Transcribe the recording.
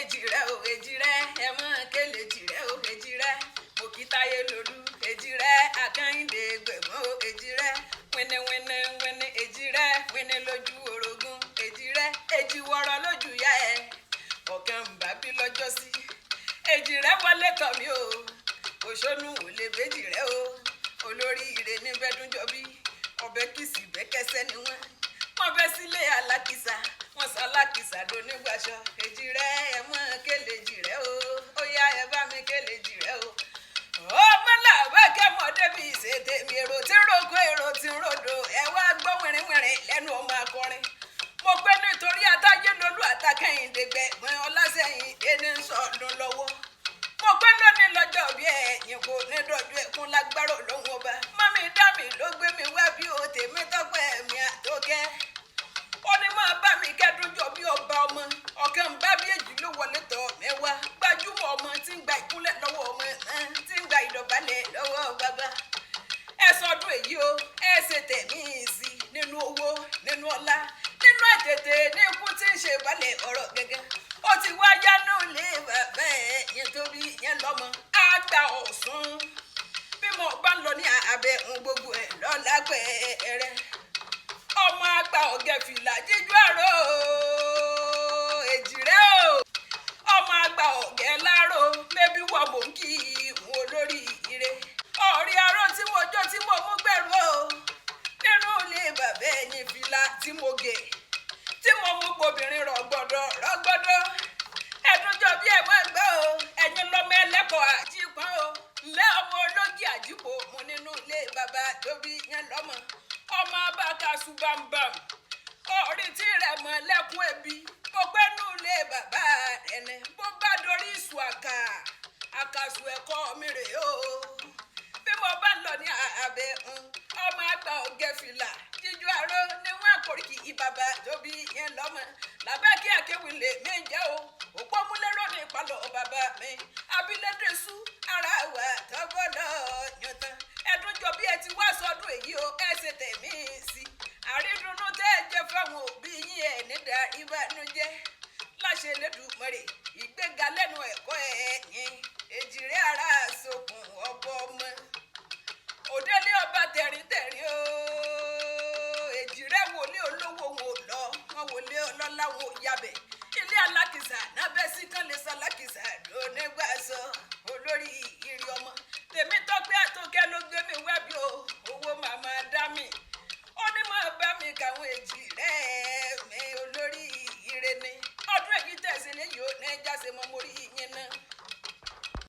Èjì rẹ o, èjì rẹ, ẹ mọ́ kélé èjì rẹ o, èjì rẹ. Òkìtáyé lolú, èjì rẹ, Akẹ́hìndé gbẹ̀gbọ́n o, èjì rẹ. Wíníwíní wíní èjì rẹ, wíní lójú orogún, èjì rẹ, èjì wọ̀rọ̀ lójú yá ẹ. Ọ̀kan ń bá bí lọ́jọ́ sí. Èjì rẹ wọlé tọ̀ mí o, òṣónú ò lè bèjì rẹ o. Olórí ire ní bẹ́dúnjọbí, ọbẹ̀ kìsì bẹ́kẹsẹ́ ni wọ́n. Wọ́n bẹ́ sílé alákìsà, wọ́n sọ alákìsà lónígbàṣọ. Èjì rẹ, ẹ mọ́ kélé èjì rẹ o, ó yá ẹ bá mi kélé èjì rẹ o. Ọmọ làwọn kẹmọ débi ìṣètèmi, èrò tí ń rògbò, èrò tí ń ròdò, ẹ wá gbọ́ wìrìwìrì lẹ́nu ọmọ akọrin. Mo pé nítorí atájé lolú àtàkẹ́yìndé gbẹ̀gbọ́n ọlásẹ̀yìn ẹni ń sọdún lọ́wọ́. Mo pé lónìí lọ́jọ́ bí ẹ̀yìn kò ní dọ̀jú ẹkún lágbára lóhùn ọba. Mọ́mí dá mi ló gbé mi wá bí o, tèmi tọ́pẹ́ mi àtọ́kẹ́. Ó ní máa bá mi kẹ́dùn jọ bí ọba ọmọ. Ọ̀kan ń bá bí èjì ló wọlé tọ̀ mẹ́wàá. Gbajúmọ̀ ọmọ tí ń gba ìkúnlẹ̀ lọ́wọ́ ọmọ, tí ń gba ìdọ̀bálẹ̀ lọ́wọ́ bàbá. Ẹ sọdún èyí o, ẹ ṣe tẹ̀mí sí nínú owó, nínú ọlá, nínú àtètè ní ikú tí ń ṣe balẹ̀ ọ̀rọ̀ gẹ́gẹ́. Ó ti wá yánú lé bàbá ẹ̀ yẹn tó bí yẹn lọ́mọ. Àgbà Ọ̀ṣun. Bí mo bá ń lọ ní abẹ́ ń gbogbo ẹ̀ lọ́la pẹ̀ẹ́rẹ́. Ọmọ àgbà ọ̀gẹ̀ fìlà jíjú àrò èjì rẹ o. Ọmọ àgbà ọ̀gẹ̀ láàrò mẹ́bí wọ̀ mò ń kí ìwọ̀n olórí ire. Ọ̀rí aró tí mo jó tí mo mú gbẹ̀rú o. Nínú ilé bàbá ẹ̀yìn fìlà tí mo gẹ̀, tí mo mú gbobìnrin rọ̀gbọ̀dọ̀ rọ̀gbọ̀dọ̀. Ẹ̀dúnjọ bí ẹ̀ máa gbọ́ o, ẹ̀yin lọ́mọ ẹlẹ́kọ̀ọ́ àjípọ́n o. Ǹlẹ́ ọmọ ológì àjípò mo nínú ilé bàbá tó bí yẹn lọ́mọ. Ọmọ abákaṣu bámbàm. Ọ̀rí tí rẹ̀ mọ̀ lẹ́kún ebi. Mo pẹ́ nú ilé bàbá ẹni. Bó bá dorí ìṣù àkà, àkàṣù ẹ̀kọ́ mi rèé o. Bí mo bá lọ ní abẹ́ ń, ọmọ àgbà ọ̀gẹ̀ fìlà jíjú aró ní wọ́n àkòríkì ìbàbà tó bí yẹn lọ́mọ. Làbẹ́ kí akéwì lè mí jẹ́ o. Òpó múlẹ́rọ̀ ní ìpalọ̀ bàbá mi. Abilédè sú ara wà tọ́gbọ́dọ̀ yan tán. Ẹ̀dùn jọ bí ẹ ti wá sọdún èyí o, ẹ ṣe tẹ̀mí sí. Àrídùnnú tẹ́ ẹ jẹ fáwọn òbí yín ẹ̀ nídà ìbànújẹ́. Láṣẹ Elédùmarè, ìgbéga lẹ́nu ẹ̀kọ́ ẹ̀yìn. Èjìrẹ́ ara sokùn ọbọ ọmọ. Òdélé ọba tẹ̀ríntẹ̀rín o. Èjìrẹ́ wọlé olówó wọn ò lọ, wọn wọlé ọlọ́lá wọn ò yabẹ̀. Ilé alákìsà nábẹ́ sí kán lè sọ alákìsà lónígbà sọ olórí ìrì ọmọ. Tèmi tọ́pẹ́ àtọ́kẹ́ ló gbé mi wá bí o, owó màmá dá mi. Ó ní máa bá mi kàwọn èjì rẹ̀ mi olórí ire ni. Ọdún èyí tẹ̀sí léyìí ó ní jáse mọ́ mórí yín náà.